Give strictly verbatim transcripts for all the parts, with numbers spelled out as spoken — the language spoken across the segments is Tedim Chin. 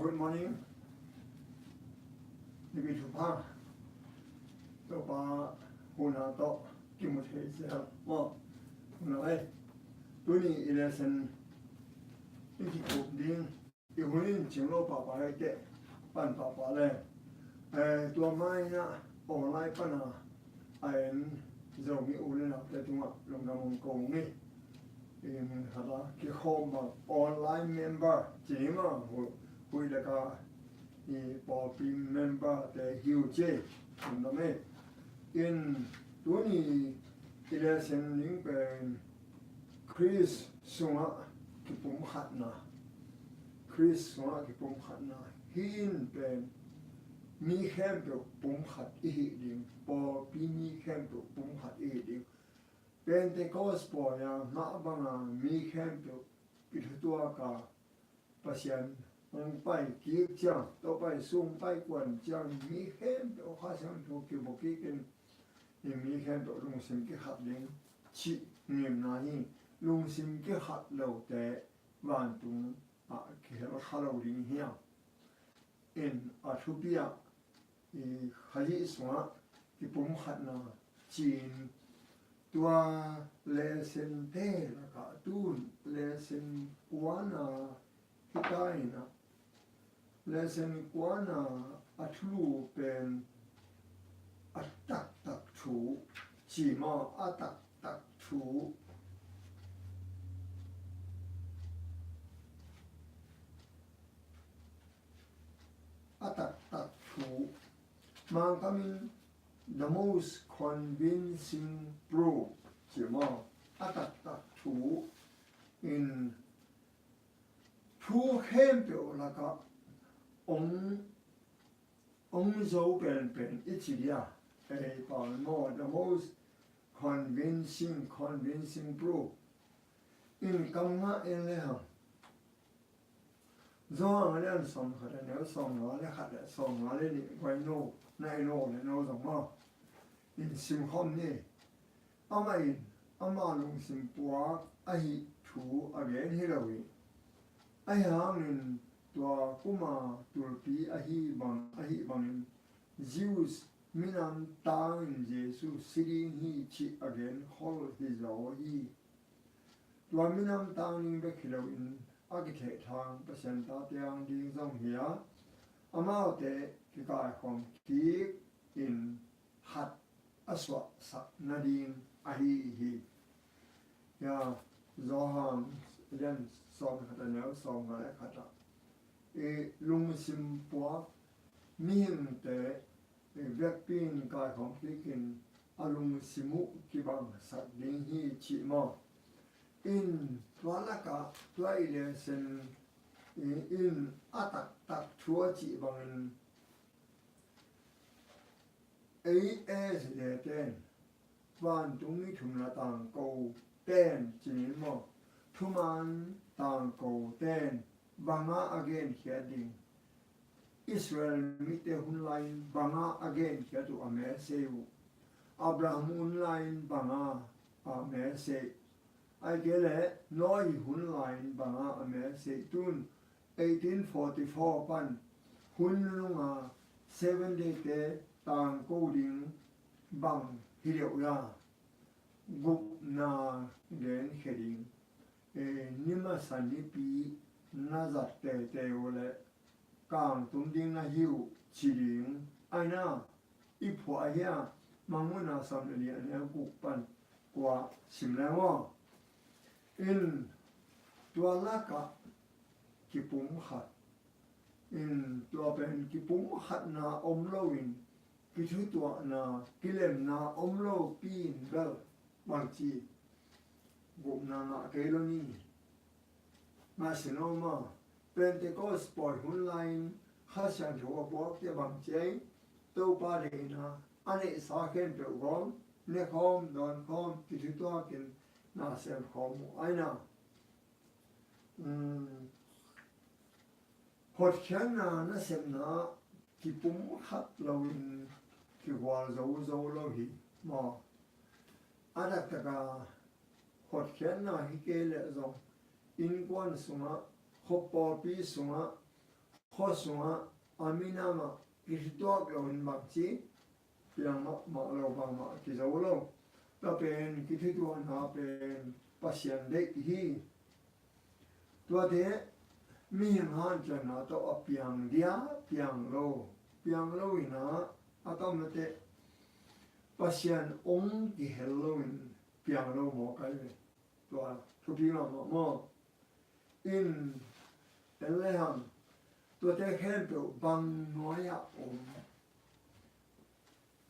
Good morning. Nipi thupha. Topa huna tawh kimu thei zel maw? Huna ei. Tuni i lesson i kikup ding. I hun in cing lo papa ei teh pan papa le. Eh, tua maina online pana a en Zomi u le naute tungah lungdam hong ko ni. In hala kikhawm bang online member ci ni maw, hu-, huih laka i pawlpi member te hi uh ci. Lungdam ei. In tuni i lesson ding pen Khrist sungah kipumkhatna. Khrist sungah kipumkhatna. Hih in pen mi khempeuh pumkhat i hih ding. Pawlpi mi khempeuh pumkhat i hih ding. Pentecost pawi a ngah banga mi khempeuh kithutuak a Pasian hong pai kik ciang, Topa i sung pai kuan ciang, mi khempeuh Kha Siangtho kimu kik in, i mi khempeuh lungsim kikhat ding cih ngimna hi. Lungsim kikhat lote vantung ah kihel kha lo ding hi a. In a thupi ah i Khazih sungah kipumkhatna ci-in tua lesson te lakah tun lesson kuana hi ta in ah, lesson kuana a thulu pen a taktak thu ci maw, a taktak thu. A taktak thu. Mangkam in the most convincing proof ci maw. A taktak thu in thu khempeuh lakah ong, ong zo penpen i ci dia. Ei pau maw, the most convincing, convincing proof. In kam ngah en le hang. Johan a lian sawm khat a neu sawm nga le khat le sawm nga le nih guai no, na i no le no zong maw. In simkhawm ni. Amah in ama lungsim puak ahi thu a gen hi lo hi. Ahi hangin tua kuma tulpi ahi bang, ahi bangin Jews minam tangin Jesu si ding hi cih a genkhol hi zaw hi. Tua minam tang ding bek hi loin a kithehthang Pasian tate hang ding zong hi a, amaute kikaikhawm kik in hat a suahsak nading ahi hi. Ya, Johan lian sawm khat a neu sawm nga le khat ah, i lungsim puak mihingte i biakpi in kaikhawm kik in a lungsim uh kibangsak ding hi cih maw. In tua lakah tua i lesson in a taktak thu a cih bangin ei S D ten vantung mi thum la tangko ten ci ni maw, thuman tangko ten banga a genkhiat ding. Israel mite hun lai-in banga a genkhiat uh a message uh. Abraham hun lai-in banga a message. Ahih kei leh Noah hun lai-in banga a message. Tun eighteen forty-four pan hun nununga Seven Day te tangko ding bang hi deuh la. Gupna genkhia ding. E, ni masa nipi na zat teitei uh leh kangtum ding na hi uh ci ding. Aina i phuah ahi a, Mangmuhna sawm le li a neu guk pan kua sim leng aw. In tua lakah kipumkhat. In tua pen kipumkhatna om loin kithutuahna, kilemna om lopi in bel bangci gupna ngah kei lo ni. Ngah sin om a, Pentecost pawi hun lai-in Kha Siangtho a puakte bangci ei, Topa deihna a neihsa khempeuh gawm nekhawm dawnkhawm kithutuakin na semkhawm uh aina. Um, hotkhiatna nasepna kipumkhat loin kigual zozo lo hi maw. A daktaka hotkhiatna hi kei leh zong innkuan sungah, khuapawlpi sungah, khua sungah a minam ah kithutuak loin bangci piang mahmah lo, bangmah kizo lo. Tua pen kithutuahna pen Pasian deih hi. Tuate mihing hanciamna tawh a piang dia, piang lo, piang lo in ah a tom nate Pasian ong kihel loin piang lo mawk ai ve. Tua thupi mahmah maw? In en le hang, tuate khempeuh bang nuai-ah om?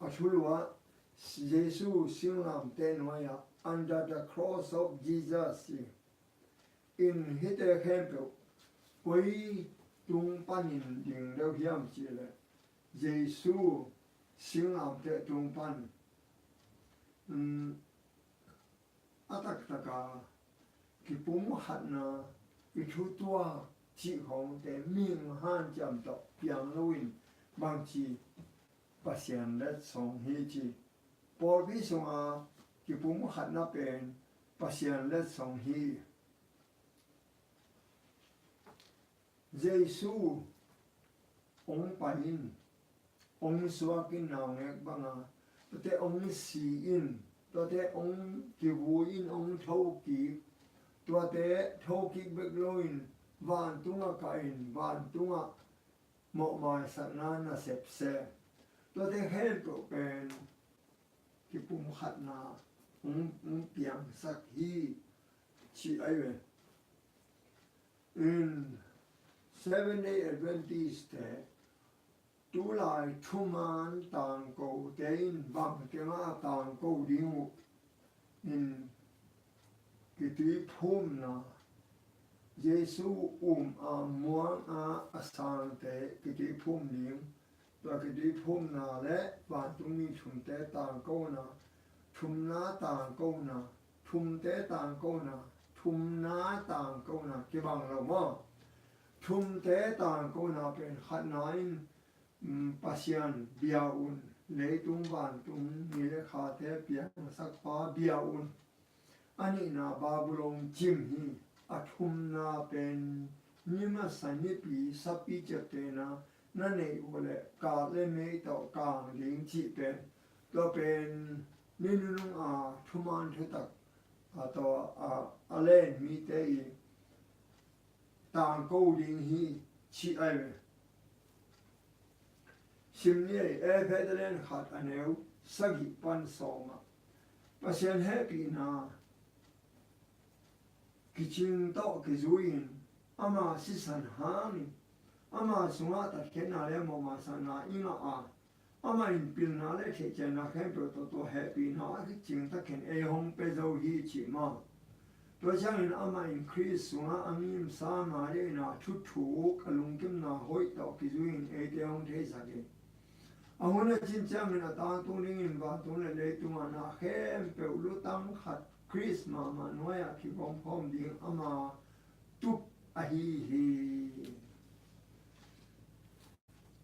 A thulu ah Jesu singlamteh nuai-ah, under the cross of Jesus, ci. In hihte khempeuh koi tung panin ding deuh hiam cih leh, Jesu singlamteh tung pan, um, a taktaka kipumkhatna, kithutuak cih khawngte mihing hanciam tawh piang loin bangci Pasian letsong hi ci. Pawlpi sunga kipumkhatna pen Pasian letsong hi. Jesu ong pai in, ong suak in naungek banga, tuate ong si in, tuate ong kivui in, ong thokik, tuate thokik bek loin vantungah kah in, vantungah mawhmaisakna nasep se. Tuate khempeuh pen kipumkhatna ong, ong piangsak hi ci ai ve. In Seventh Day Adventist te tulai thuman tangkote in bang kengah tangko ding uh in kituiphumna, Jesu um a muang a a sangte kituiphum ding, tua kituiphumna le vantungmi thumte tangkona, thumna tangkona, thumte tangkona, thumna tangkona kibang lo maw? Thumte tangkona pen khatna in, um, Pasian bia un, leitung vantung ni le khate piangsakpa bia un. A nihna Babylon cim hi. A thumna pen ni masa nipi sapi ciaptehna na neih uh leh kah le mei tawh kang ding cih pen, tua pen ni nunung a thuman thutak a tawh a, a len mite i tangko ding hi ci ai ve. Sim ni ei, Efesa lian khat a neu sagih pan sawm ah Pasian hehpihna kicing tawh kizui-in ama sisan hangin ama sungah tatkhiatna le mawhmaisakna i ngah a, amah in pilna le theihcianna khempeuh tawh tua hehpihna a kicing takin ei hong pia zo hi cih maw? Tua ciangin amah in Khrist sungah a ngimsa Maria in a thuthuk a lungkimna hoih tawh kizui-in eite hong theisak hi. A hun a cin ciangin a tangtung dingin vantung le leitungah na khempeuh lutang khat Khrist mahmah nuai-ah kigawmkhawm ding ama tup ahi hi.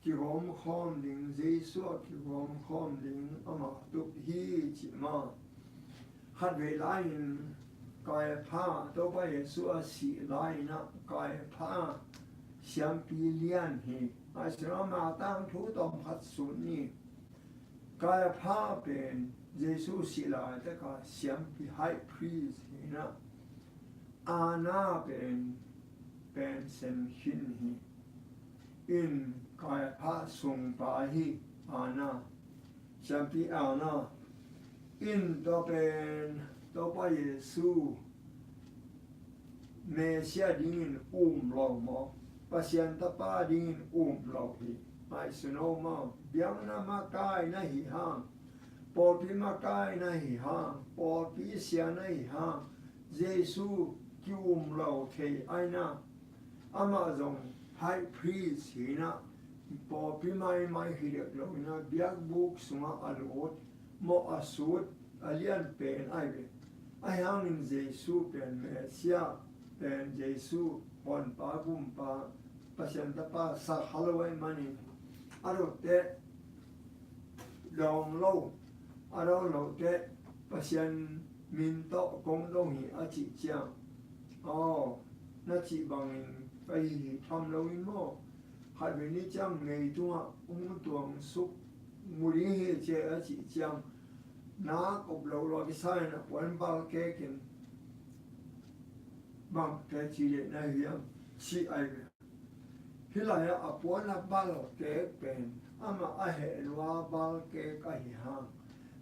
Kigawmkhawm ding, Jesu ah kigawmkhawm ding ama tup hi cih maw? Khatvei lai-in Kaiapha, Topa Jesu a sih lai-in ah Kaiapha siampi lian hi. Ngaihsun ama tangthu tawm khat sut ni. Kaiapha pen Jesu sih laitaka siampi high priest hi-in ah, Anna pen, pen sem khin hi. In Kaiapha sungpa hi Anna, siampi Anna. In tua pen Topa Jesu Messiah dingin um lo maw? Pasian Tapa dingin um lo hi. Ngaihsun o maw? Biakna makai na hi hang, pawlpi makai na hi hang, pawlpi sia na hi hang, Jesu ki-um lo thei ai na. Amah zong high priest hi-in ah, pawlpi maimai hi dek lo-in ah, biakbuk sungah a lut, mawh a sut, a lian pen ai ve. Ahi hangin Jesu pen Messiah, pen Jesu honpa gumpa, Pasian Tapa sak kha lo ahih manin, a dot teh dawng lo, a dawng lo teh Pasian min tawh kong dong hi a cih ciang, aw, na cih bangin ka hi hi tham lo in maw? khatvei ni ciang mei tungah hong tuangsuk mu ding hi ci a cih ciang, nak up lo lua kisa in a puan balkek in bang teci leh na hiam cih ahi ve. Hih lai-ah a puan a balkek pen amah a heh lua balkek ahi hang,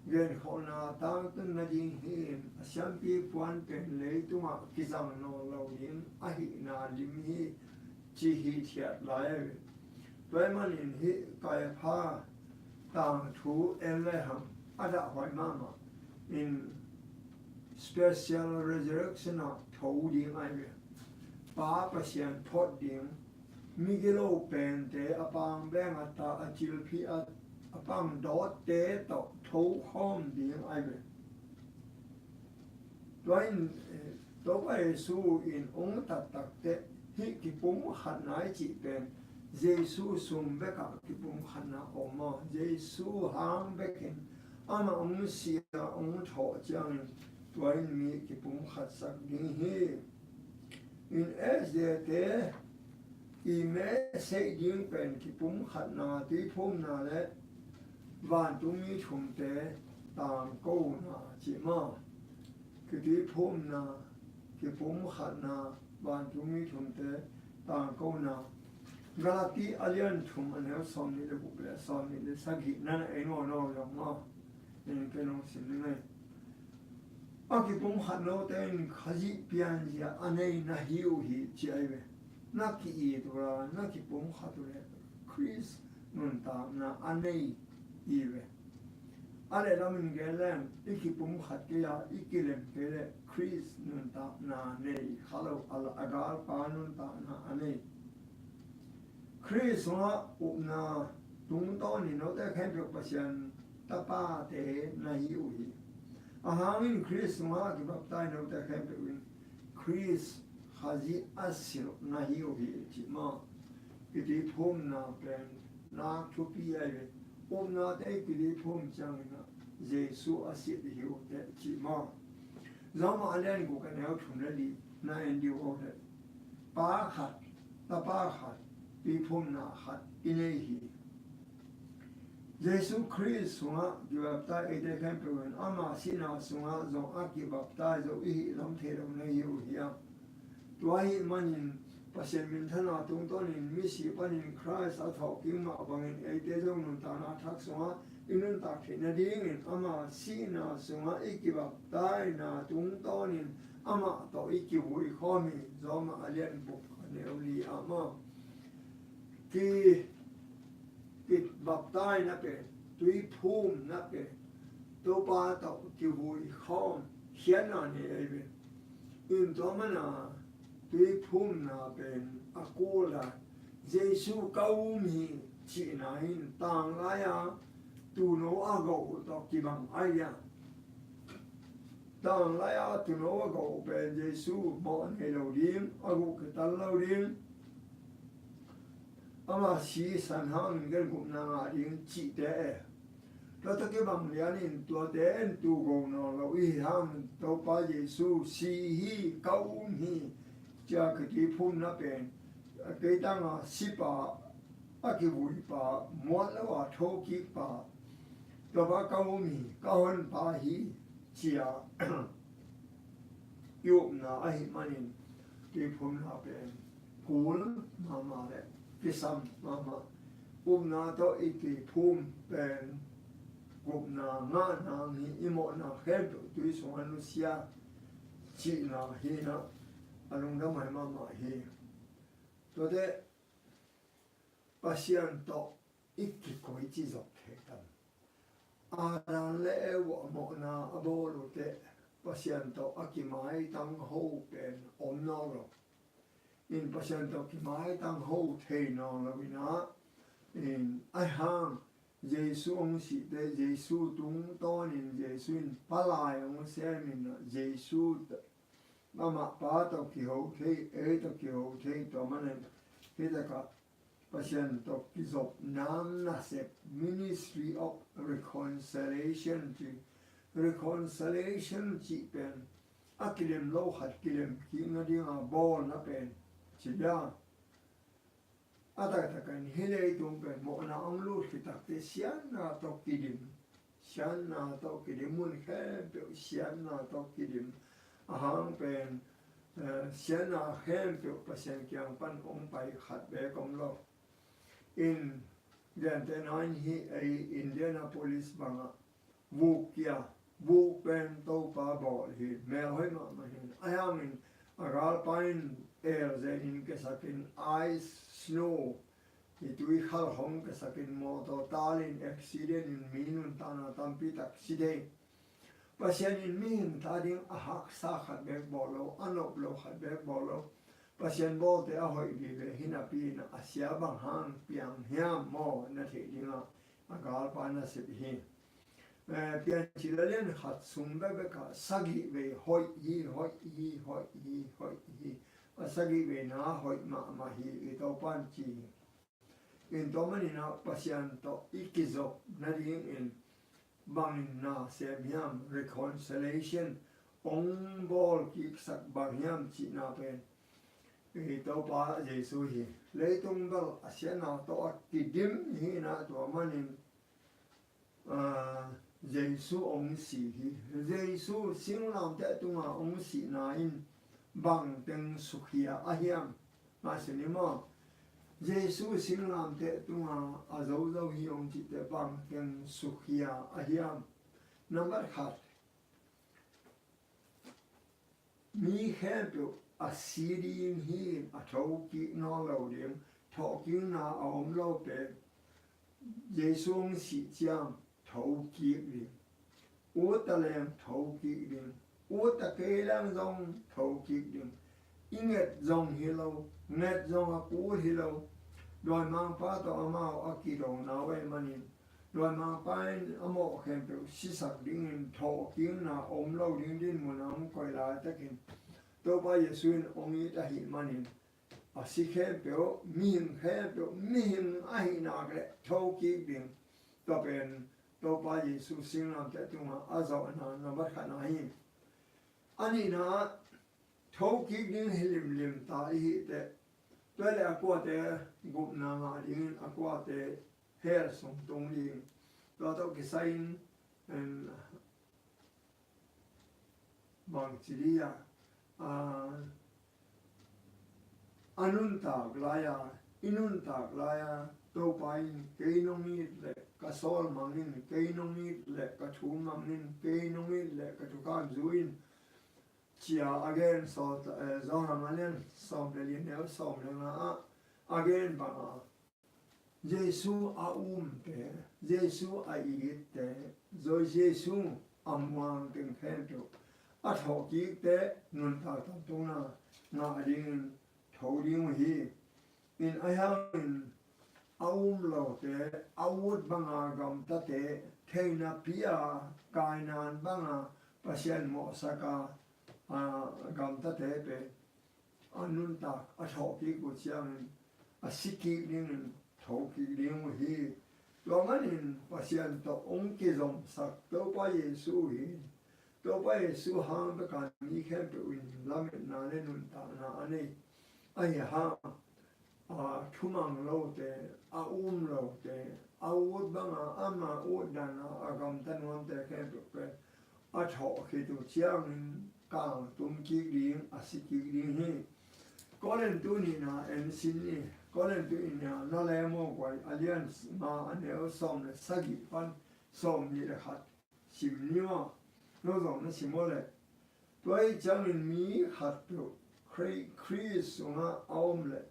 genkholhna tangtun nading hi-in a siampi puan pen leitungah kizang nawn lo ding ahihna lim hi ci hithiat lai ahi ve. Tua ahih manin hih Kaiapha tangthu en le hang a dahhuai mahmah in special resurrection ah tho ding ahi ve. Pa Pasian phot ding, migilo pente a pang beng a ta a cilphih a, a pang dawtte tawh tho khawm ding ahi ve. Tua in, eh, Topa Jesu in hong tat takteh hih kipumkhatna i cih pen Jesu sung bekah kipumkhatna om a, Jesu hang bekin amah hong si a hong thawh ciangin tua in mi kipumkhatsak ding hi. In S D A te i message ding pen kipumkhatna, tuiphumna le vantungmi thumte tangkona cih maw? Kituiphumna, kipumkhatna, vantungmi thumte tangkona. Galati a lian thum a neu sawmnih le guk le sawmnih le sagih na na ei nawn aw leh maw? In ken hong sim ning ei. A kipumkhat note in Khazih pianzia a nei na hi uh hi ci ahi ve. Na ki-it uh a, na kipumkhat uh leh Khrist nuntakna a nei hi ve. A leh lamin gen leng i kipumkhat kei a, i kilem kei leh Khrist nuntakna nei kha lo a, a galpa nuntakna a nei. Khrist sungah upna tungtawnin note khempeuh Pasian tapate na hi uh hi. A hangin Khrist sungah a kibaptai note khempeuh in Khrist Khazih a silh na hi uh hi cih maw? Kituiphumna pen nak thupi ahi ve. Upnate i kituiphum ciangin ah Jesu a silh hi uh teh cih maw? Rom a lian guk a neu thum le li na en dih uh leh, Pa khat, Tapa khat, tuiphumna khat i nei hi. Jesu Khrist sungah kibaptai eite khempeuh in ama sihna sungah zong a kibaptai zo i hih lam thei lo na hi uh hiam? Tua ahih manin Pasian minthana tungtawnin misi panin Khrist a thawhkik mah bangin eite zong nuntakna thak sungah i nuntak theih nadingin ama sihna sungah i kibaptaina tungtawnin amah tawh i kivui khawm hi. Rom a lian guk a neu li ah maw? Ki, kibaptaina pen, tuiphumna pen Topa tawh kivui khawm khiatna nei ahi ve. In tua mana tuiphumna pen a kul a, Jesu ka um hi cihna in tanglai-a tuuno a goh uh tawh kibang ahi a. Tanglai-a tuuno a goh uh pen Jesu mawh nei lo ding, a guh kital lo ding, ama sisan hangin gupna ngah ding cihte e. Tua tawh kibang lianin tuate en tugo nawn lo i hi hang, Topa Jesu si hi, ka um hi cia kituiphumna pen, kei tanga sipa, a kivuipa, muat lo a thokikpa, Topa ka um hi, ka honpa hi cia i upna ahih manin tuiphumna pen kul mahmah le kisam mahmah. Upna tawh i tuiphum pen gupna ngah nang hi, i mawhna khempeuh tui sungah nusia cihna hi na, a lungdam hai mahmah hi. Tuate Pasian tawh i kikoih ci zop thei tam? Adam le Eva mawhna a bawl uh teh Pasian tawh a kimaitang ho pen om nawn lo. In Pasian tawh kimaitang ho thei nawn lo in ah, in a hang Jesu hong sih teh Jesu tungtawnin Jesu in palai hong semin ah Jesu amah Pa tawh kiho thei, ei tawh kiho thei, tua manin hih takah Pasian tawh kizop nang nasep, Ministry of Reconciliation ci. Reconciliation cih pen a kilem lo khat kilem kik nadinga bawlna pen ci dia. A taktakin hih leitung pen mawhna hong lut khit takteh siatna tawh kidim, siatna tawh kidim, mun khempeuh siatna tawh kidim. A hang pen, eh, siatna khempeuh Pasian kiang pan hong pai khat beek om lo. In, gentehna in hih ei Indianapolis bangah vuk kia, vuk pen Topa bawl hi, melhoih mahmah hi. Ahi hangin a galpa in elzen in kiasakin ice, snow, hih tui khal hong kiasakin mawtaw talin accident in mi nuntakna tampi tak si thei. Pasian in mihing ta ding a haksa khat beek bawl lo, a nop lo khat beek bawl lo. Pasian bawlte a hoih vive hi napi in a sia bang hang piang hiam maw na theih dingah a galpa nasep hi. Eh, Piancil a lian khat sung bekbek ah sagih vei hoih hi, hoih hi, hoih hi, hoih hi. A sagih veina hoih mahmah hi, i Topan ci hi. In tua manin ah Pasian tawh i kizop nadingin bangin na sem hiam, reconciliation hong bawl kiksak bang hiam cihna pen i Topa Jesu hi. Leitung bel a siatna tawh a kidim hi in ah tua manin, ah, Jesu hong si hi. Jesu singlamteh tunga hong sihna in bang teng sukhia a hiam? Mah si ni maw? Jesu singlamteh tunga a zozo hi hong cihte bang teng sukhia a hiam? Nambat khat, mi khempeuh a si ding hi, a thokik nawn lo ding, thawhkikna a om lo pen Jesu hong sih ciang thokik ding. Ut ta leng thokik ding. Ut ta kei leng zong thokik ding. I nget zong hi lo, nget zong a kul hi lo. Dawimangpa tawh amau a kidona uh ahih manin, dawimangpa in a mawh khempeuh sisak dingin thawhkikna om lo ding dinmun a hong koih laitakin, Topa Jesu in hong it ahih manin, a si khempeuh, mihing khempeuh, mihing ahih nak leh thokik ding. Tua pen Topa Jesu singlamteh tungah a zawhna nambat khatna hi. A nihna ah, thokik ding hi limlim ta i hih teh, tua leh a kuate gupna ngah dingin a kuate hell sung tung ding. Tua tawh kisai-in, em, bangci dih a, a, a nuntak lai-a, i nuntak lai-a, Topa in kei nong it leh ka sawl mang in, kei nong it leh ka thu mang in, kei nong it leh ka thukham zui in, ci-a a gen sawm, eh, Johan a lian sawm le li, a neu sawm le nga ah a gen bangah, Jesu a umte, Jesu a itte, Jesu a muang teng khempeuh a thawhkikte nuntak tawntungna ngah dingin tho ding uh hi. In ahi hangin a um lote, a ut banga gamtate, theihna pi-a kainan banga Pasian mawhsaka, a, gamtate pen a nuntak, a thawhkik uh ciangin a sikik dingin thokik ding uh hi. Tua manin Pasian tawh hong kizomsak Topa Jesu hi. Topa Jesu hang beka mi khempeuh in lametna le nuntakna a nei. Ahi hang, a, thumang lote, a um lote, a ut banga ama utdana a gamta nuamte khempeuh pen a thawh khit uh ciangin kangtum kik ding, a si kik ding hi. Korintu nihna en sin ni. Korintu nihna na lem uh guai, a lian nga, a neu sawm le sagih pan sawm nih le khat sim ni maw. No zong na sim uh leh, tua ahih ciangin mi khat peuh Khri-, Khrist sungah a om leh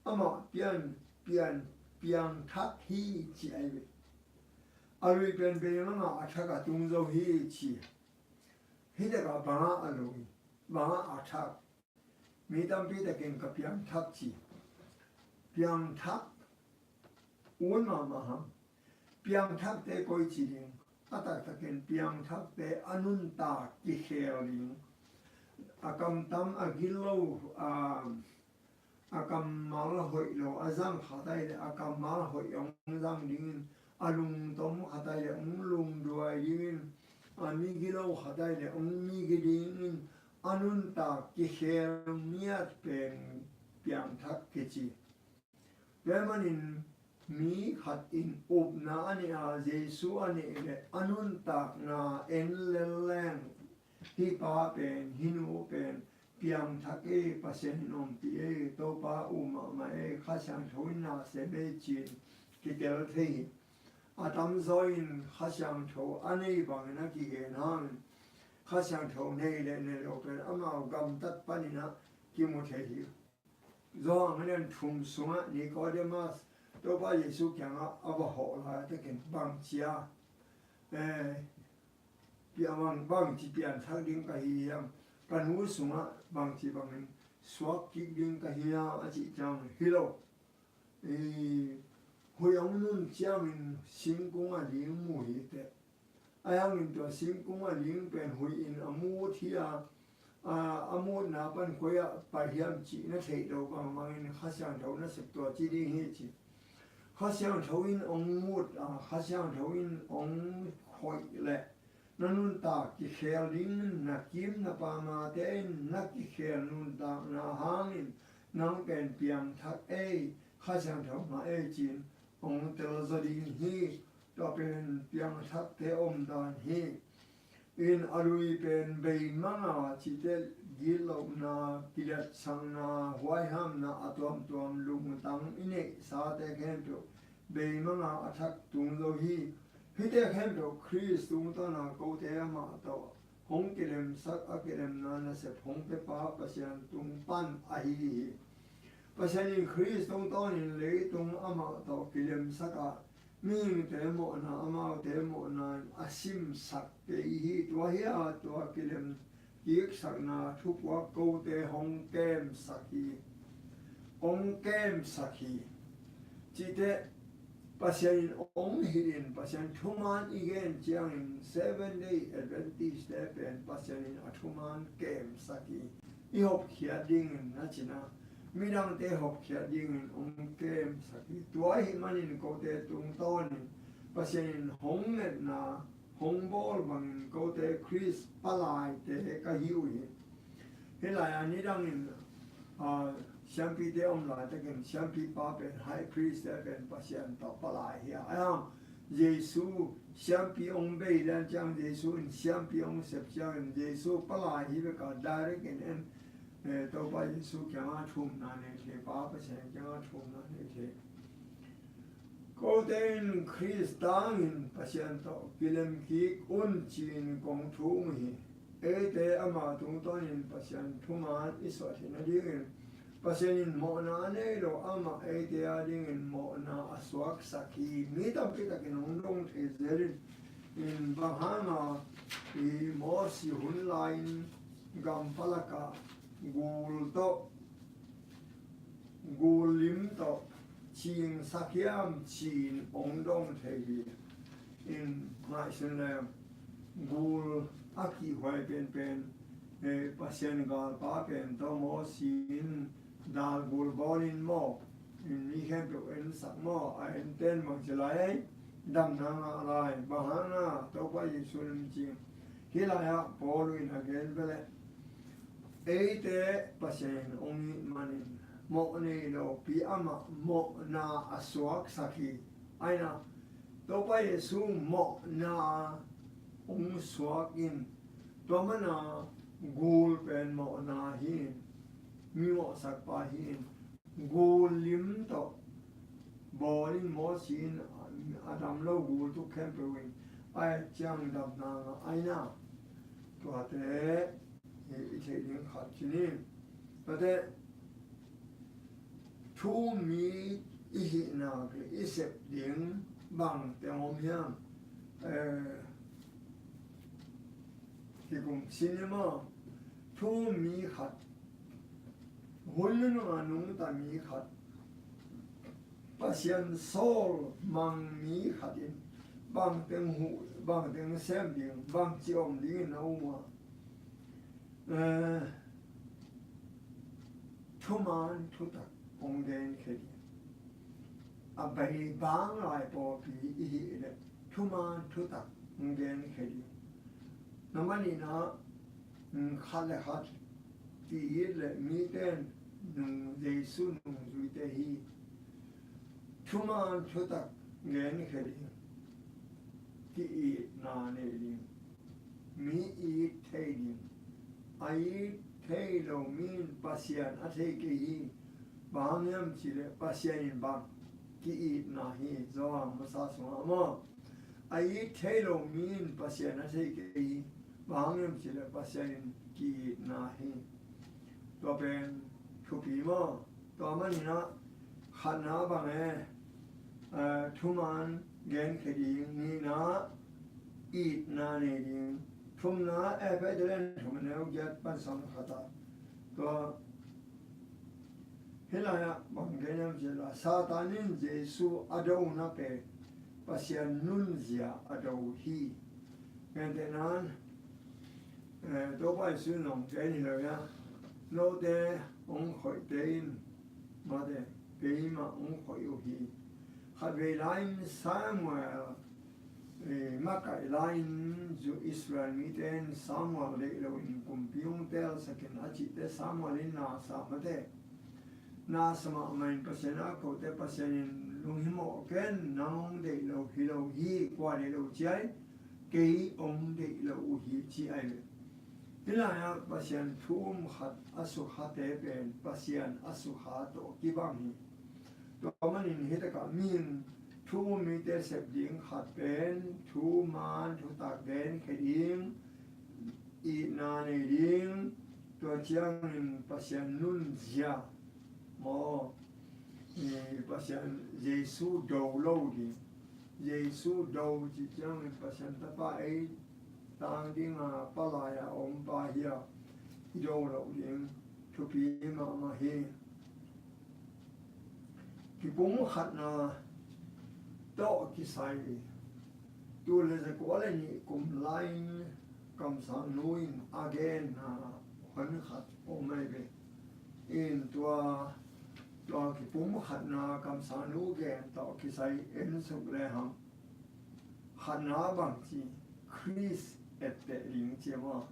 amah pian, pian, piangthak hi ci ahi ve. A lui pen beimang a, a thak a tung zo hi ci. Hih leh ka bangah a lui, bangah a thak. Mi tampi takin ka piangthak ci. Piangthak ut mahmah hang. Piangthakte koi ci ding? A taktakin piangthakte a nuntak kikhel ding. A kamtam a gilo, a, a kammal hoih lo a zang khat ahih leh a kammal hoih hong zang dingin, a lungtom khat ahih leh hong lungduai dingin, a migilo khat ahih leh hong migi dingin, a nuntak kikhel ngiat pen piangthak kici. Tua ahih manin mi khat in upna a neih a, Jesu a neih leh a nuntakna en lel leng, hih pa pen, hih nu pen piangthak ei, Pasian in ompih ei, Topa um mahmah ei, Kha Siangtho in na sem ei ci-in kitel thei hi. A tamzaw in Kha Siangtho a nei bangin a kigen hangin, Kha Siangtho nei le nei lo pen amau gamtat panin a kimu thei hi. Johan a lian thum sungah Nicodemus Topa Jesu kiangah a va hawh lai takin, bangci a, eh, pia bang, bangci pianthak ding ka hi hiam? Ka nu sungah bangci bangin suak kik ding ka hi hiam, a cih ciang, hi lo. I, huih hong nun ciangin singkung a ling mu hi teh. Ahi hangin tua singkung a ling pen huih in a mut hi a, a, a mutna pan koi ah pai hiam cih na theih loh bangbangin Kha Siangtho nasep tua ci ding hi ci. Kha Siangtho in hong mut a, Kha Siangtho in hong khoih leh na nuntak kikhel ding, na kim na pamate in na kikhel nuntakna hangin nang pen piangthak ei, Kha Siangtho ngah ei ci-in hong telzaw ding hi. Tua pen piangthakte omdan hi. In a lui pen beimang a, cihte gitlohna, kiletsakna, huaihamna a tuamtuam lungtang i neihsate khempeuh beimang a, a thak tung zo hi. Hihte khempeuh Khrist tungtawna kote amah tawh hong kilemsak, a kilemna nasep hong piapa Pasian tung pan ahi hi. Pasian in Khrist tungtawnin leitung amah tawh kilemsak a, mihingte mawhna, amaute mawhna in a simsak kei hi. Tua hi a, tua kilem kiksakna thupuak kote hong kemsak hi. Hong kemsak hi. Cihte Pasian in hong hilh in, Pasian thuman i gen ciangin Seven Day Adventist-te pen Pasian in a thuman kemsak hi. I hopkhiat dingin na cina, midangte hopkhiat dingin hong kemsak hi. Tua ahih manin kote tungtawnin Pasian in hong ngetna hong bawl bangin kote Khrist palaite ka hi uh hi. Hih lai-a nidangin, ah, siampite om laitakin siampipa pen, high priest-te pen Pasian tawh palai hi a. Ahi hang Jesu siampi hong bei lian ciang, Jesu in siampi hong sep ciangin Jesu palai hi bek a, direct in en, eh, Topa Jesu kiangah thumna nei thei, Pa Pasian kiangah thumna nei thei. Kote in Khrist tangin Pasian tawh kilem kik un ci-in kong thum hi. Eite ama tungtawnin Pasian thuman i suah theih nadingin Pasian in mawhna a nei lo amah eite adingin mawhna a suaksak hi. Mi tampi takin hong dong thei zel in, in bang hanga i Mosi hun lai-in gam palakah gul tawh, gul lim tawh cingsak hiam ci-in hong dong thei hi. In ngaihsun leng gul a kihhuai penpen, eh, Pasian galpa pen tawh Mosi in dal gul bawlin maw, in mi khempeuh ensak maw, a enten bangci lai, damna ngah lai, bang hanga Topa Jesu in ci. Hih lai-ah Paul in a gen veleh, eite Pasian in hong it manin mawh nei lopi amah mawhna a suaksak hi. Aina Topa Jesu mawhna hong suak in, tua mana gul pen mawhna hi in, mi mawhsakpa hi in, gul lim tawh bawlin Mosi in a dam lo gul tuk khempeuh in a et ciang damna ngah aina. Tuate i theih ding khat ci ni. Tuate thu mi i hih nak le i sep ding bang teng om hiam? Eh, kikum sin hi maw? Thu mi khat, hun nunung a nungta mi khat, Pasian sawl mang mi khat in bang teng huh, bang teng sem ding, bang ci om dingin a um a, eh, thuman thutak hong genkhia ding. A bei bang lai pawlpi i hih leh thuman thutak hong genkhia ding. Na manina, mm, khat le khat ki-it le mite in nung, Jesu nungzuite hi. Thuman thutak genkhia ding, ki-itna nei ding, mi it thei ding. A it thei lo mi in Pasian a thei kei hi. Bang hang hiam cih leh Pasian in bang, ki-itna hi. Johan masa sungah maw, a it thei lo mi in Pasian a thei kei hi. Bang hang hiam cih leh Pasian in ki-itna hi. Tua pen thupi maw? Tua manin ah khatna bang e, eh, thuman genkhia ding, nihna itna nei ding, thumna Efesa lian thum a neu giat pan sawm le khat ah. Tua hih lai-ah bang gen hiam cih leh Satan in Jesu a dona pen Pasian nunzia a do hi. Gentehna in, eh, Topa Jesu in zong gen hi lo hi a, note hong khoihte in mate keimah hong khoih uh hi. Khatvei lai-in Samuel, eh, makaih lai-in Israel mite in Samuel deih loin kumpi hong teelsak in a cihte Samuel in na sa mate. Na sa mahmah in Pasian a kote Pasian in lunghimawh ken, nang hong deih lo hi lo hi, kua deih lo ci ai, kei hong deih lo uh hi ci ai ve. Hih lai-ah Pasian thu um khat a sukhate pen Pasian a sukha tawh kibang hi. Tua manin hitakah mihing thu um mite sep ding khat pen thuman thutak genkhia ding, itna nei ding, tua ciangin Pasian nunzia maw, i Pasian Jesu do lo ding. Jesu do cih ciangin Pasian Tapa ei tang dinga palai-a om pa hi a, i do lo ding. Thupi mahmah hi. Kipumkhatna tawh kisai, tul le zakua le nih kum lai-in kamsangnu in a genna hon khat om ahi ve. In tua, tua kipumkhatna kamsangnu gen tawh kisai en suk lehang, khatna bangci, Khrist etteh ding ci maw?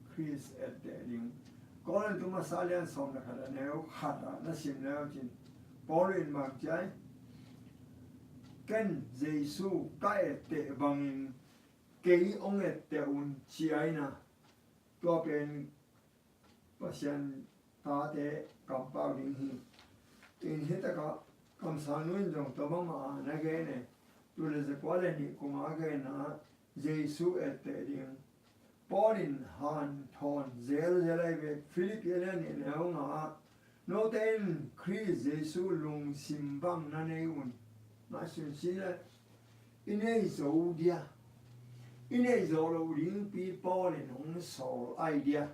Khrist etteh ding. Korin thu masa lian sawm le khat a neu khat ah na sim leu cin, Paul in bang ci ai, ken Jesu ka etteh bangin kei hong etteh un ci ai na. Tua pen Pasian tate kampau ding hi. In hitakah kamsangnu in zong tua bangmah a na gen e, tul le zakua le nih kum a genna Jesu etteh ding. Paul in hanthawn zelzel ahi ve, Philippi a lian nih neu nga ah, note in Khrist Jesu lungsim bang na nei un. Ngaihsun si le, i nei zo dia, i nei zo lo dingpi Paul in hong sawl ahi dia.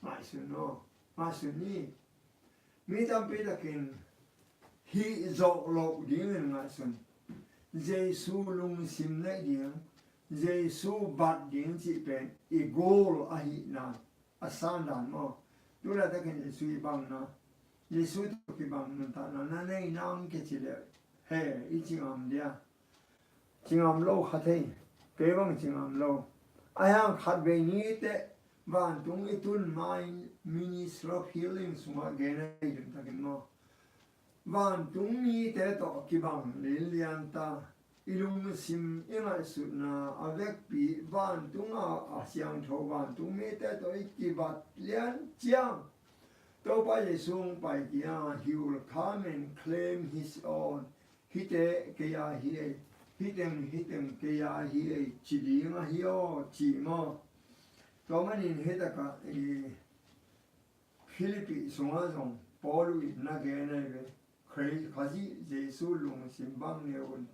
Ngaihsun aw, ngaihsun ni. Mi tampi takin hih zawh loh dingin ngaihsun. Jesu lungsim neih ding, Jesu bat ding cih pen i goal ahihna a sandan maw? Tulai takin Jesu i bangna, Jesu tawh kibang nuntakna na nei nang kei ci leh, he, i ci ngam dia? Ci ngam lo kha thei, kei bang ci ngam lo. Ahi hang khatvei ni teh vantung i tun ma-in Ministry of Healing sungah gen ahi limtakin maw, vantung mite tawh kibang linlian ta, i lungsim i ngaihsutna a vekpi vantung a, a siangtho vantung mite tawh i kibat lian ciang, Topa Jesu hong pai kei a, he will come and claim his own. Hihte kei a hi ei, hih teng, hih teng kei a hi ei, ci ding ahi aw, ci maw? Tua manin hitakah i Philippi sungah zong Paul in na gen ahi ve. Khazih Jesu lungsim bang nei un.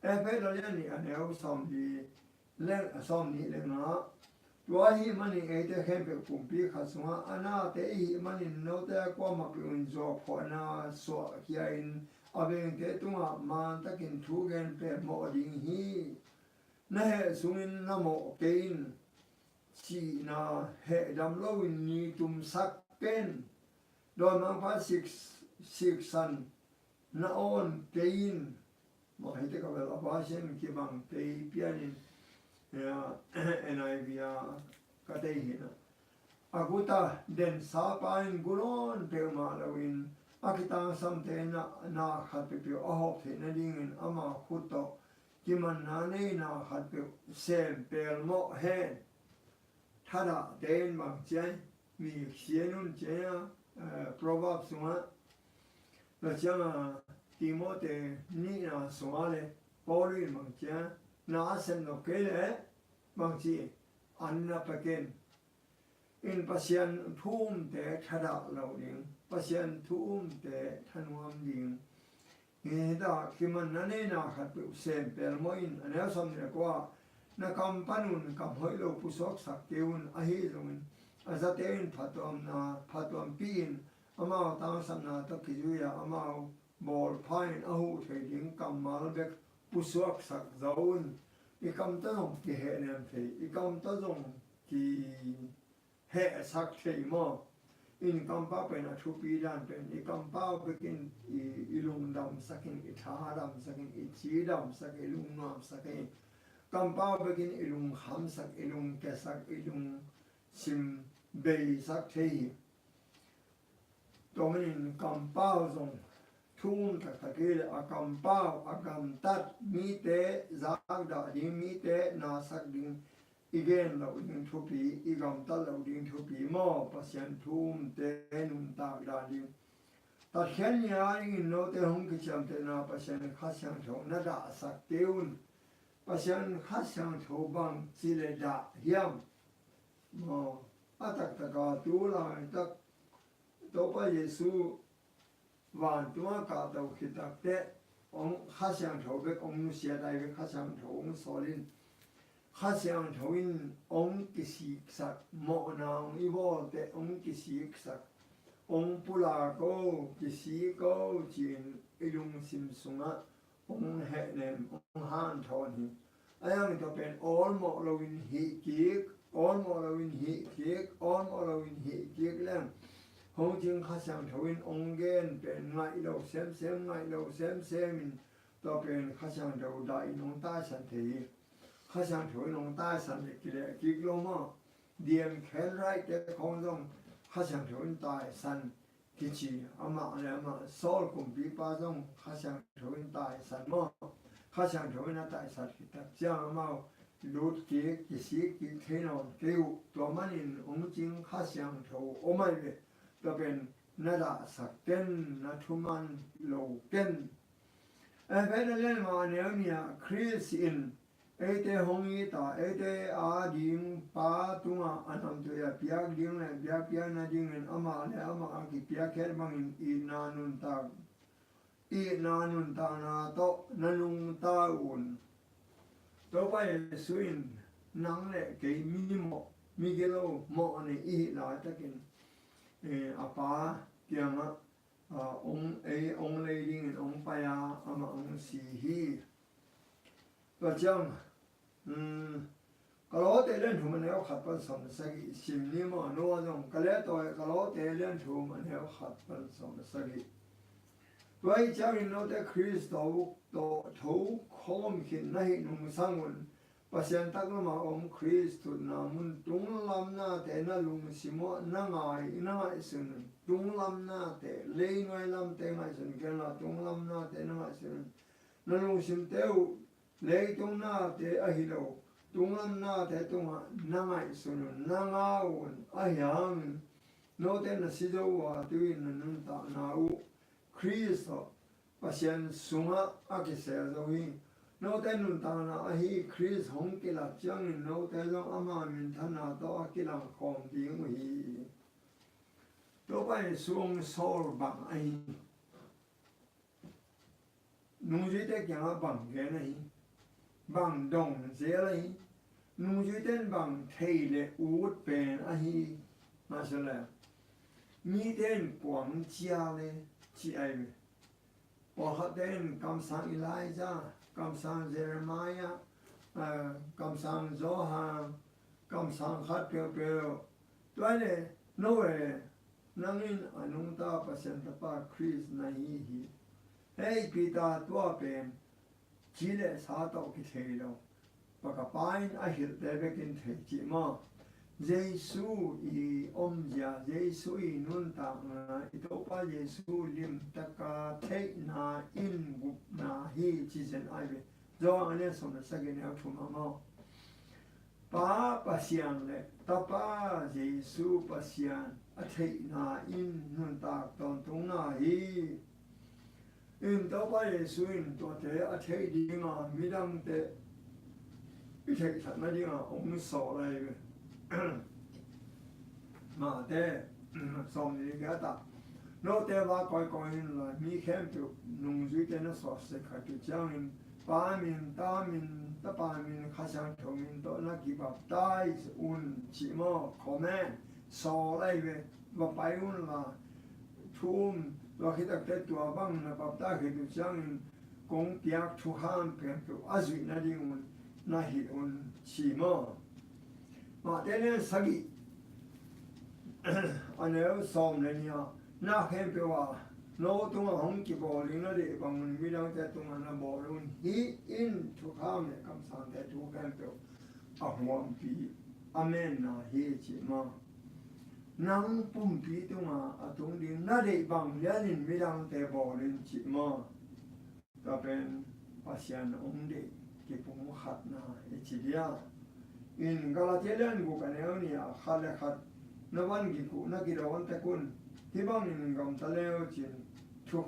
Efesa lian nih a neu sawmli le, a sawmnih le nga. Tua ahih manin eite khempeuh pumpi khat sungah a nate ihih manin note a kuamah peuh in zuaukhawhna suahkhia-in a vengte tungah mantakin thu gen pen mawh ding hi. Na heh sungin na mawh kei in. Cihna heh dam loin ni tumsak ken. Dawimangpa sik, siksan na awn kei in. Mah hite ka bel a pa sian kibang kei pianin, eh, N I V a ka tei hi na. A guta densa pa in gu nawn peuhmah loin a kitangsamte na, na khat peuhpeuh a hawp theih nadingin ama khut tawh kimanna nei na khat peuh sem pelmawh hen. Thadahte in bang ci a, mi sian un ci a, eh, Proverbs sungah, tua ciangah Timote nihna sungah le Paul in bang ci a, na a sem nop kei leh bang ci, an na pia ken. In Pasian thu umte thadah lo ding, Pasian thu umte thanuam ding. Hih dah kimanna nei na khat peuh sem pelmawh in, a neu sawmnih le kua, na kam pan un kam hoih lo pusuaksak kei un, ahi zongin a zate in phatuamna, phatuampih in amau tangsapna tawh kizui a, amau bawlpha in a huh theih ding kammal bek pusuaksak zo un. I kam tawh zong kihehnem thei, i kam tawh zong kihehsak thei maw? In kampau pen a thupi dan pen, i kampau bekin i, i lungdamsak in, i tha damsak in, i ci damsak, i lungnuamsak in, kampau bekin i lungkhamsak, i lungkiasak, i lungsim beisak thei hi. Tua manin kampau zong thu um taktak hi leh, a kampau, a gamtat mite zakdah ding, mite nasak ding, i gen loh ding thupi, i gamtat loh ding thupi maw? Pasian thu umte nuntak dan ding. Tatkhiat ni-a dingin note hong kiciamtehna Pasian Kha Siangtho na dahsak kei un. Pasian Kha Siangtho bang ci le dah hiam? Maw, a taktaka tu laitak Topa Jesu vantung a kahto khit takteh hong Kha Siangtho bek hong nusiat ai ve, Kha Siangtho hong sawl in, Kha Siangtho in hong kisiksak, mawhna hong i bawlteh hong kisiksak, hong pulak o, kisik o ci-in i lungsim sungah hong hehnem, hong hanthawn hi. A yang tua pen awlmawh loin hih kik, awlmawh loin hih kik, awlmawh loin hih kik leng, hong cing Kha Siangtho in hong gen pen ngaih lo semsem, ngaih lo semsem in tua pen Kha Siangtho dah in hong taisan thei hi. Kha Siangtho in hong taisan le kileh kik lo maw? Diam khen raihte khawng zong Kha Siangtho in taisan kici, amah le amah sawl kumpipa zong Kha Siangtho in taisan maw? Kha Siangtho in a taisan khit tak ciang amau lut kik, kisik kik thei nawn kei uh. Tua manin hong cing Kha Siangtho om ai ve. Tua pen na dahsak ken, na thuman lo ken. Efesa lian nga neu nih ah Khrist in eite hong it a, eite ading Pa tungah a namtui a piak ding le piakpiak nadingin amah le amah a kipiakkhiat bangin itna nuntak, itna nuntakna tawh na nungta un. Topa Jesu in nang le kei mi mawh, mi gilo mawh a nei i hih laitakin, eh, a Pa kiangah, ah, hong, ei hong lei dingin hong pai a, amah hong si hi. Tua ciang, um, Kawlawte lian thum a neu khat pan sawm le sagih sim ni maw? Noah zong Kawlawte, Kawlawte lian thum a neu khat pan sawm le sagih. Tua ahih ciangin note Khrist tawh tho khawm khin na hih nungsang un, Pasian taklamah om Khrist thutna mun tunglam nate na lungsim uh na ngai, na ngaihsun un. Tunglam nate, leinuai lamte ngaihsun kei la, tunglam nate na ngaihsun un. Na lungsimte uh leitung nate ahi lo, tunglam nate tungah na ngaihsun un, na ngau un. Ahi hangin note na si zo uh a, tu-in na nuntakna uh Khrist tawh Pasian sungah a kisel zo hi. Note nuntakna ahi Khrist hong kilak ciangin note zong ama minthanna tawh a kilang khawm ding uh hi. Topa Jesu hong sawl bang ahi, nungzuite kiangah bang gen ahi, bang dong zel ahi, nungzuite in bang thei le ut pen ahi. Mah se le mite in kuang cia le ci ai ve. Pawlkhatte in kamsang Elijah, kamsang Jeremiah, ah, kamsang Johan, kamsang khat peuhpeuh. Tua le no e, nang in a nungta Pasian Tapa Khrist na hi hi. Hei Peter, tua pen ci le sa tawh kithei lo, Pa ka Pa in a hilhte bekin thei cih maw? Jesu i omzia, Jesu i nuntakna, i Topa Jesu limtaka theihna in gupna hi ci zen ai ve. Johan a lian sawm le sagih, neu thum ah maw, Pa Pasian le Tapa Jesu Pasian a theihna in nuntak tawntungna hi. In Topa Jesu in tuate a theih dinga midangte i theihsakna dinga hong sawl lai ve. Mate sawm nih le giat ah, note va kawikawi inla, mi khempeuh nungzuite na suakse khat uh ciangin, Pa min, Ta min, Tapa min, Kha Siangtho min tawh na kibaptize un ci maw. Comment sawl lai ve. Va pai unla, thu um, tua khit takte tua bang na baptize khit uh ciangin kong piak thukham khempeuh a zuih nadingun na hilh un ci maw. Mate lian sagih, a neu sawm le nih ah, na khempeuh a no tungah hong kibawl ding na deih bangun midangte tungah na bawl un. Hih in thukham le kamsangte thu khempeuh a huampi, a menna hi ci maw. Nang pumpi tunga a tung ding na deih bang lianin midangte bawl in ci maw. Tua pen Pasian hong deih kipumkhatna i ci dia. In Galatia lian guk a neu nih ah, khat le khat na van gik uh na kidawn tek un. Hih bangin gamta le uh cin thu,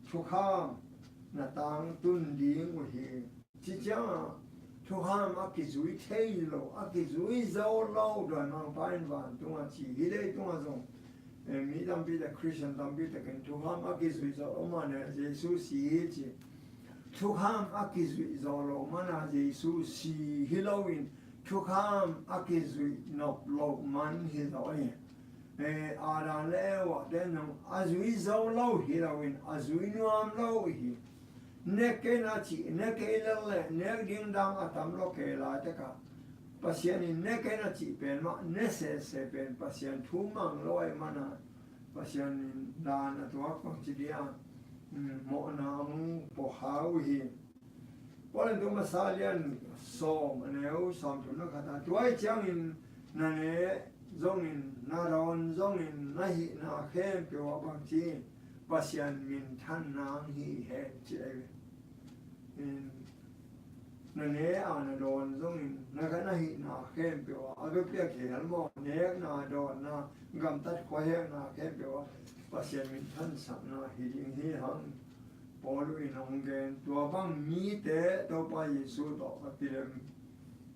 thukham na tangtun ding uh hi. Ci ciangah thukham a kizui thei lo, a kizui zo lo, dawimangpa in vantung a ci hi. Leitungah zong, eh, mi tampi tak, Khristian tampi takin thukham a kizui zo lo mana Jesu si hi ci. Thukham a kizui zo lo mana Jesu si hi loin, thukham a kizui nop lo man hi zo hi. Eh, Adam le Eva te zong a zui zo lo hi loin, a zui nuam lo hi. Ne kei na cih, ne kei lel le, nek ding dang a tam lo kei lai tekah, Pasian in ne kei na cih pen mah ne sese pen Pasian thu mang lo ai mana, Pasian in dan a tuak bang ci dia, mm, mawhna hong pua kha uh hi. Korintu masa lian sawm a neu sawm thum na khat ah, tua ahih ciangin na ne zongin, na dawn zongin, na hihna khempeuh ah bangci Pasian minthan nang hi hen ci ahi ve. In, na ne a na dawn zongin, na kha na hihna khempeuh ah, a biapiak hi hel maw, nekna, dawnna, gamtat khuahekna khempeuh ah Pasian minthansakna hi ding hi hang. Paul in hong gen, tua bang mite Topa Jesu tawh a kilem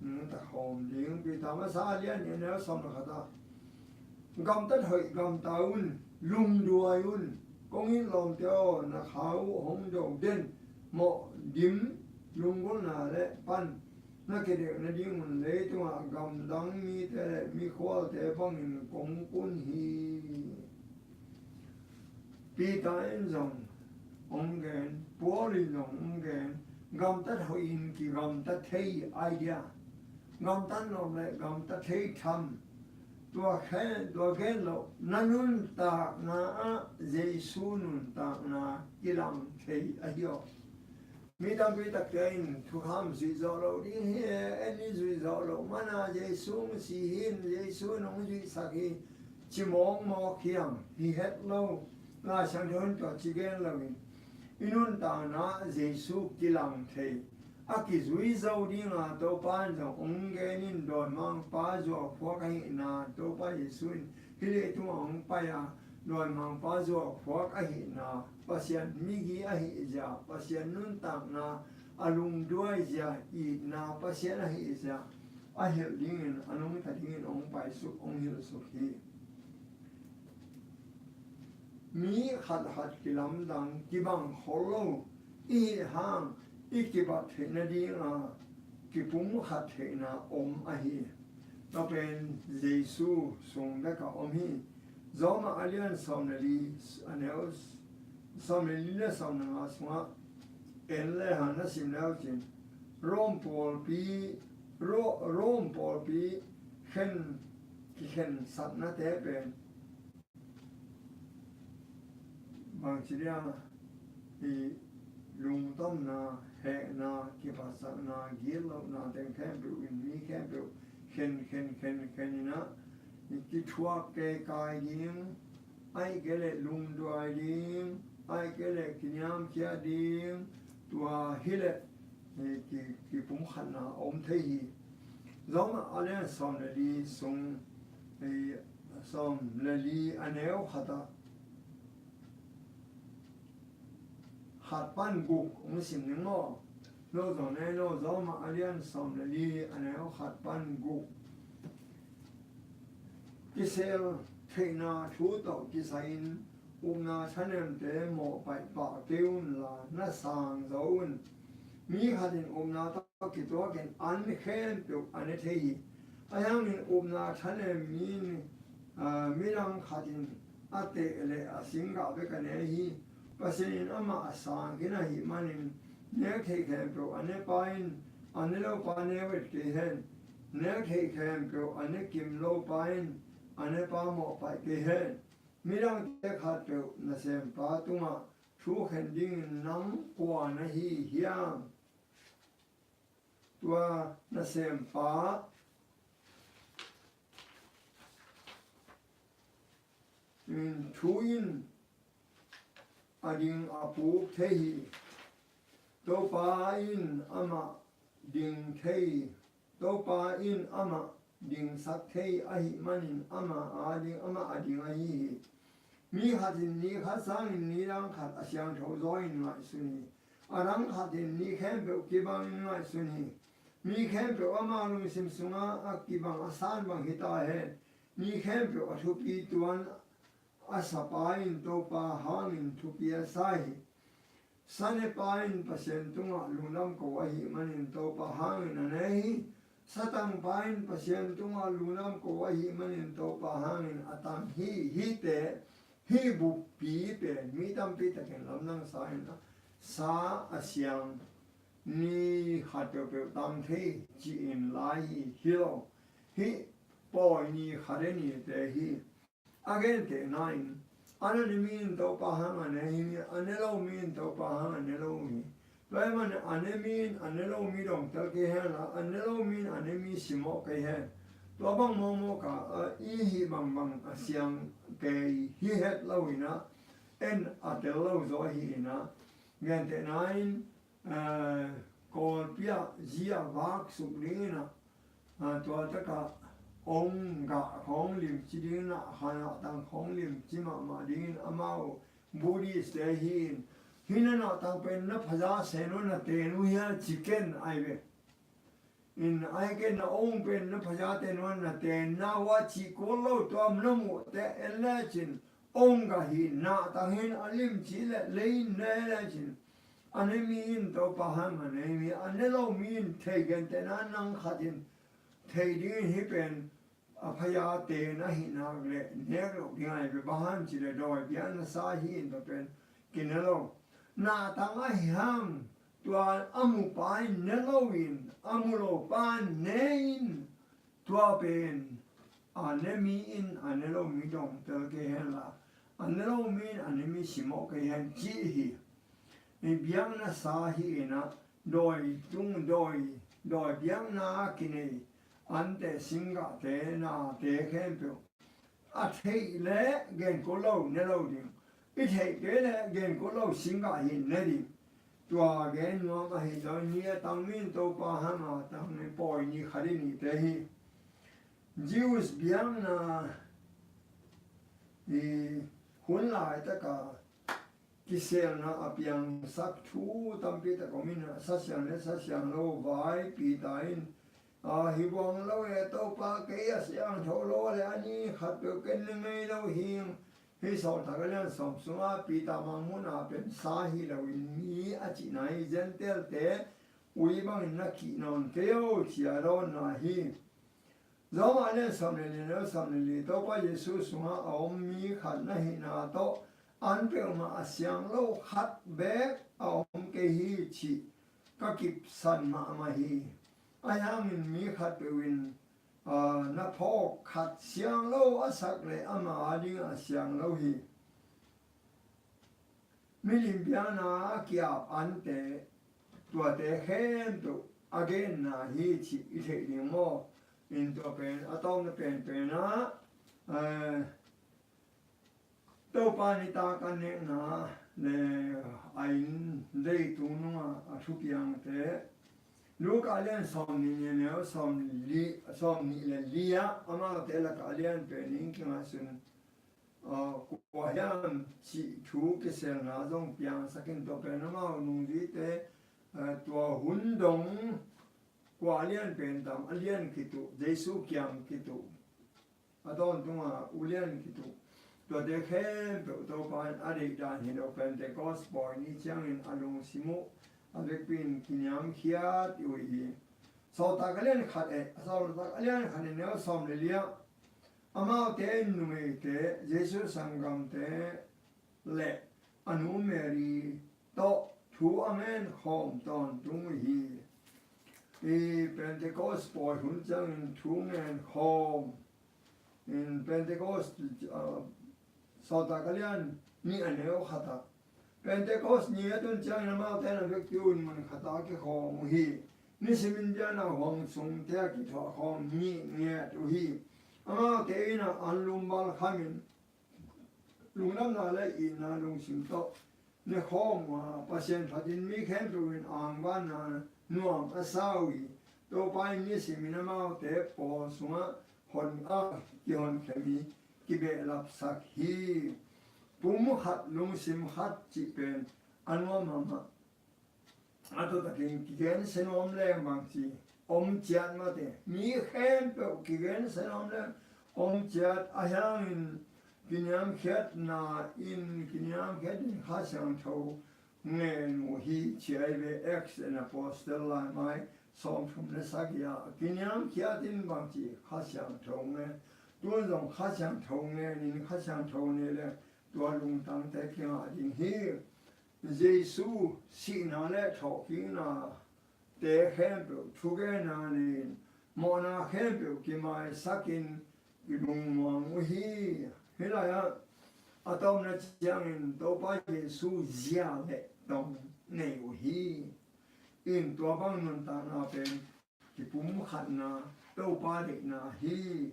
nungta khawm ding. Peter masa lian nih a neu sawm le khat ah, gamtat hoih gamta un, lungduai un, kong it lawmte aw, na kha uh hong do den, mawh dim, lunggulhna le pan na kidelh nadingun leitungah gamdang mite le mikhualte bangin kong kun hi. Peter in zong hong gen, Paul in zong hong gen, gamtat hoih in kigamta thei idea, gamtat nuam le gamta thei tham, tua khe, tua gen loh, na nuntakna ah Jesu nuntakna kilang thei ahi aw. Mi tampi takte in thukham zuih zawh loh ding hi e, en i zuih zawh loh mana Jesu hong si hi, Jesu in hong zuihsak hi, ci mawkmawk hi hang, hi het lo. Lai Siangtho in tua ci gen loin, i nuntakna ah Jesu kilang thei, a kizui zo dinga Topa in zong hong gen in, dawimangpa zuaukhuak ahihna, Topa Jesu in hih leitungah hong pai a, dawimangpa zuaukhuak ahihna, Pasian migi ahihzia, Pasian nuntakna a lungduaizia, itna Pasian ahihzia a hilh dingin, a nungta dingin hong paisuk, hong hilhsuk hi. Mi khatkhat kilamdang, kibang khol lo i hih hang, i kibat theih nadinga kipumkhat theihna om ahi. Tua pen Jesu sung bekah om hi. Roma a lian sawm le li, a neu sawm le li le sawm le nga sungah en le hang na sim le uh cin, Rome pawlpi, Ro-, Rome pawlpi khen, kikhensaknate pen bangci dia, i lungtomna, hehna, kiphatsakna, gitlohna teng khempeuh in mi khempeuh khen, khen, khen, khen in ah, kithuak keikai ding, ahih kei leh lungduai ding, ahih kei leh kiniamkhiat ding, tua hi leh, eh, ki, kipumkhatna a om thei hi. Roma a lian sawm le li sung, eh, sawm le li a neu khat ah, khat pan guk hong sim ning maw? No zong ne, no Roma a lian sawm le li a neu khat pan guk. Kisel theihna thu tawh kisai-in upna thanemte mawhpaih pah kei unla na sang zo un. Mi khat in upna tawh kituakin an khempeuh a ne thei hi. Ahi hangin upna thanem mi in, aa, midang khat in a teh leh a singgah bek a ne hi. Pasian in amah a sang khin ahih manin, nek theih khempeuh a ne pa in a ne lo pa neu et kei hen. Nek theih khempeuh a ne kim lo pa in a ne pa mawhpaih kei hen. Midangte khatpeuh nasempa tungah thukhen dingin nang kua na hi hiam? Tua nasempa in thu in a ding a puk thei hi. Topa in amah ding thei, Topa in amah dingsak thei ahih manin amah a ding, amah a ding ahi hi. Mi khat in ni khat sangin ni dang khat a siangtho zaw in ngaihsun hi. A dang khat in ni khempeuh kibangin ngaihsun hi. Mi khempeuh ama lungsim sungah a kibang a san bang hi ta hen. Mi khempeuh a thupi tuan a sapa in Topa hangin thupi a sa hi. Sanepa in Pasian tungah lungdam ko ahih manin Topa hangin a ne hi. Satangpa in Pasian tungah lungdam ko ahih manin Topa hangin a tang hi. Hihte, hih buppi pen mi tampi takin lamdang sa in a, sa a siang ni khat peuhpeuh tang thei ci-in lai hi, hi lo. Hih pawi ni khat le nite hi. A gentehna in, an a ne mi in Topa hang a ne hi, a ne lo mi in Topa hang a ne lo hi. Tua ahih manin a ne mi in a ne lo mi dongtel kei hen la, a ne lo mi in a ne mi simawh kei hen. Tua bang mawkmawk a, a, i hih bangbang a siang kei hi het lo in a, en a tel lo zaw hi in a, gentehna in, eh, Kawlpi ah zi a vak suk ding in a, ah, tua tak ah ong gah khawng limci ding in a, kha nahtang khawng limci mahmah ding in amau Buddhist te hi in, hih na nahtang pen na phaza sen uh na ten uh hia ci ken ai ve. In ai ken na ong pen na phazate nuan na tenna uh a cih kul lo, tua na muhte en lecin ong gah hi, nahtang hi in a limci le lei in ne lecin a ne mi in Topa hang a ne hi, a ne lo mi in thei, gentehna nang khat in thei ding in hih pen a phaya ten ahih nak leh nek loh ding ahi ve, bang hang cih leh dawi biakna sa hi in tua pen kine lo. Nahtang ahi hang tua a mupa in ne lo in, a mu lopa in ne in, tua pen a ne mi in a ne lo mi dongtel kei hen la, a ne lo mi in a ne mi simawh kei hen cih hi. Hih biakna sa hi in a, dawi tung, dawi, dawi biakna kinei ante, singgahte, nate khempeuh a theih leh gen kul lo ne lo ding. I theih kei leh gen kul lo singgah hi ne ding. Tua gen nuam ahi zongin, ni a tang mi in Topa hang a tang ni, pawi ni khat i nihte hi. Jews biakna i hun laitak a kiselna a piangsak thu tampi tak om in a, Sa Siang le Sa Siang Lo vai, Peter in, a, hi buang lo e Topa, kei a siangtho lo le a ni khat peuh ken ne ngei lo hing. Hih Sawltak a lian sawm sungah Peter mangmuhna pen sa hi loin mi a cihna hi, Gentile-te ui bangin na kih nawn kei o, ci a dawnna hi. Roma a lian sawm le li, neu sawm le li, Topa Jesuh sungah a om mi khat na hihna tawh an peuhmah a siang lo khat beek a om kei hi cih ka kipsan mahmah hi. Ahi hangin mi khat peuh in, aa, na phawk khat siang lo a sak leh ama a dingah a siang lo hi. Milim biakna a ki-ap ante, tuate khempeuh a genna hi cih i theih ding maw? In tua pen a tawpna penpen ah, Eh, Topa nitak a nekna le a inn deitu nungah a thupiangte, Luka lian sawmnih ni neu sawmli, sawmnih le li ah amaute lakah lian pen in kingaihsun, ah, kua hiam cih thu kiselna zong piangsak in, tua pen amau nungzuite, ah, tua hun dong kua lian pen tam a lian khit uh, Jesu kiang khit uh a tawntung a ulian khit uh, tuate khempeuh Topa in a deih dan hi lo, Pentecost pawi ni ciangin a lungsim uh a vekpi in kiniamkhiat uh hi. Sawltak a lian khat eh, Sawltak a lian khat eh neu sawm le li ah, amaute in numeite, Jesu sanggamte le a nu Mary tawh thu a ngen khawm tawntung uh hi. I Pentecost pawi hun ciangin thu ngen khawm in, Pentecost, ah, Sawltak a lian nih a neu khat ah, Pentecost ni a tun ciangin amaute in a vekpi un mun khat ah a kikhawm uh hi. Nisimin biakna huang sungte a kithuah khawm nih nget uh hi. Amaute in ah an lum bal khamin, lungdamna le itna lungsim tawh ne khawm uh a, Pasian phatin mi khempeuh in angvanna nuam a sa uh hi. Topa in nisimin amaute pawl sungah hon a kihonkhiat mi kibehlapsak hi. Pum khat, lungsim khat cih pen a nuam mahmah. A tawtakin kigen se nuam leng bangci om ciat mate, mi khempeuh kigen se nuam leng om ciat, ahi hangin kiniamkhiatna in, kiniamkhiat in Kha Siangtho ngen uh hi, ci ahi ve. Acts and Apostle laimai sawmthum le sagih ah, kiniamkhiat in bangci Kha Siangtho ngen. Tun zong Kha Siangtho ngen in Kha Siangtho nei leng tua lungtangte kingah ding hi. Jesu sihna le thawhkikna te khempeuh thugenna nei-in mawhna khempeuh kimaisakin kilungmuang uh hi. Hih lai-ah a tomna ciangin Topa Jesu zia le tong nei uh hi. In tua bang nuntakna pen kipumkhatna, Topa deihna hi.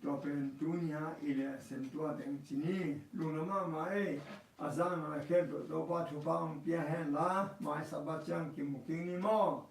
Tua pen tuni-a i lesson tua teng ci ni. Lungdam mahmah ei. A zangna khempeuh Topa thupha hong pia hen la, mai Sabbath ciang kimu kik ni maw.